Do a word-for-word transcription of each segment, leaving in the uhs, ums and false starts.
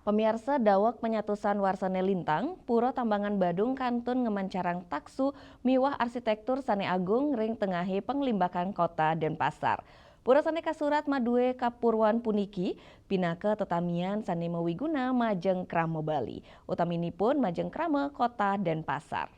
Pamiarsa, daweg panyatusan warsa sané lintang, Pura Tambangan Badung kantun ngamancarang taksu miwah arsitéktur sané agung ring tengahé panglimbakan Kota Denpasar. Pura sané kasurat madué kapurwan puniki pinaka tetamian sané mawiguna majeng krama Bali, utaminipun majeng krama Kota Denpasar.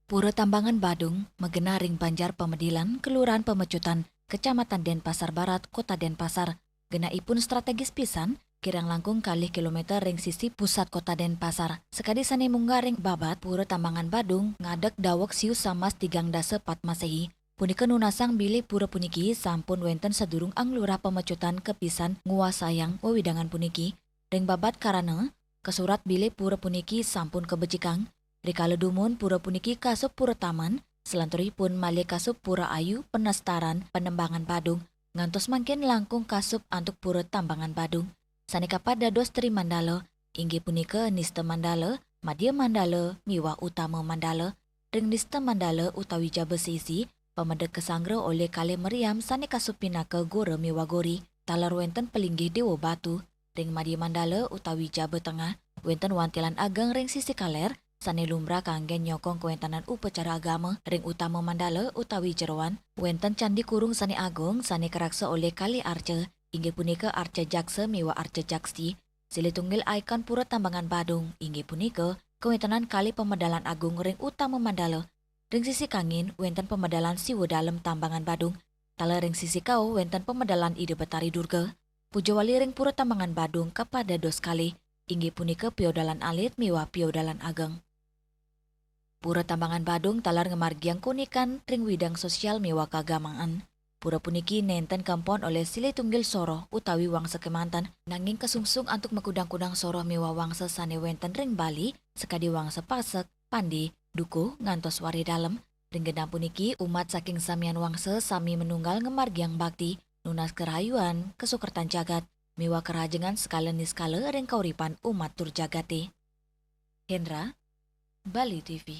Pura Tambangan Badung magenah ring Banjar Pamedilan, Kelurahan Pamecutan, Kecamatan Denpasar Barat, Kota Denpasar. Genahipun strategis pisan, kirang langkung kalih kilometer ring sisi pusat Kota Denpasar. Sakadi sané munggah ring babad, Pura Tambangan Badung ngadeg daweg siu samas tigang dasa pat Maséhi. Punika nunasang bilih pura puniki sampun wénten sadurung Anglurah Pamecutan kapisan nguasayang wewidangan puniki. Ring babad karana, kasurat bilih pura puniki sampun kabecikang. Rikala dumun pura puniki kasup Pura Taman, salanturipun malih kasup Pura Ayu Penestaran Panembangan Badung, ngantos mangkin langkung kasup antuk Pura Tambangan Badung. Sané kapat dados tri mandala, inggih punika Nista Mandala, Madya Mandala, miwah Utama Mandala. Ring Nista Mandala utawi jaba sisi, pamedek kasanggra olih kalih meriam sané kasup pinaka gora miwah gori. Taler wénten palinggih déwa batu. Ring Madya Mandala utawi jaba tengah, wénten wantilan ageng ring sisi kalér, sané lumrah kanggén nyokong kawéntenan upacara agama. Ring Utama Mandala utawi jeroan, wénten Candi Kurung sané agung, sané karaksa olih kalih arca, inggih punika arca jaksa miwah arca jaksti. Silih tunggil ikon Pura Tambangan Badung, inggih punika kawéntenan kalih pamedalan agung ring Utama Mandala. Ring sisi kangin, wénten pamedalan Siwa Dalem Tambangan Badung. Taler ring sisi kaur, wénten pamedalan Ida Betari Durga. Pujawali ring Pura Tambangan Badung kapadedos kalih, inggih punika piodalan alit miwah piodalan ageng. Pura Tambangan Badung taler ngamargiang kaunikan ring widang sosial miwah kaagamaan. Pura puniki nénten kaempon olih silih tunggil soroh utawi wangsa kémanten, nanging kasungsung antuk makudang-kudang soroh miwah wangsa sané wénten ring Bali, sakadi wangsa Pasek, Pande, Dukuh, ngantos Warih Dalem. Ring gendang puniki, umat saking samian wangsa sami manunggal ngamargiang bakti, nunas karahayuan, kasukertan jagat, miwah karahajengan sekala niskala ring kauripan umat tur jagaté. Hendra, Bali T V.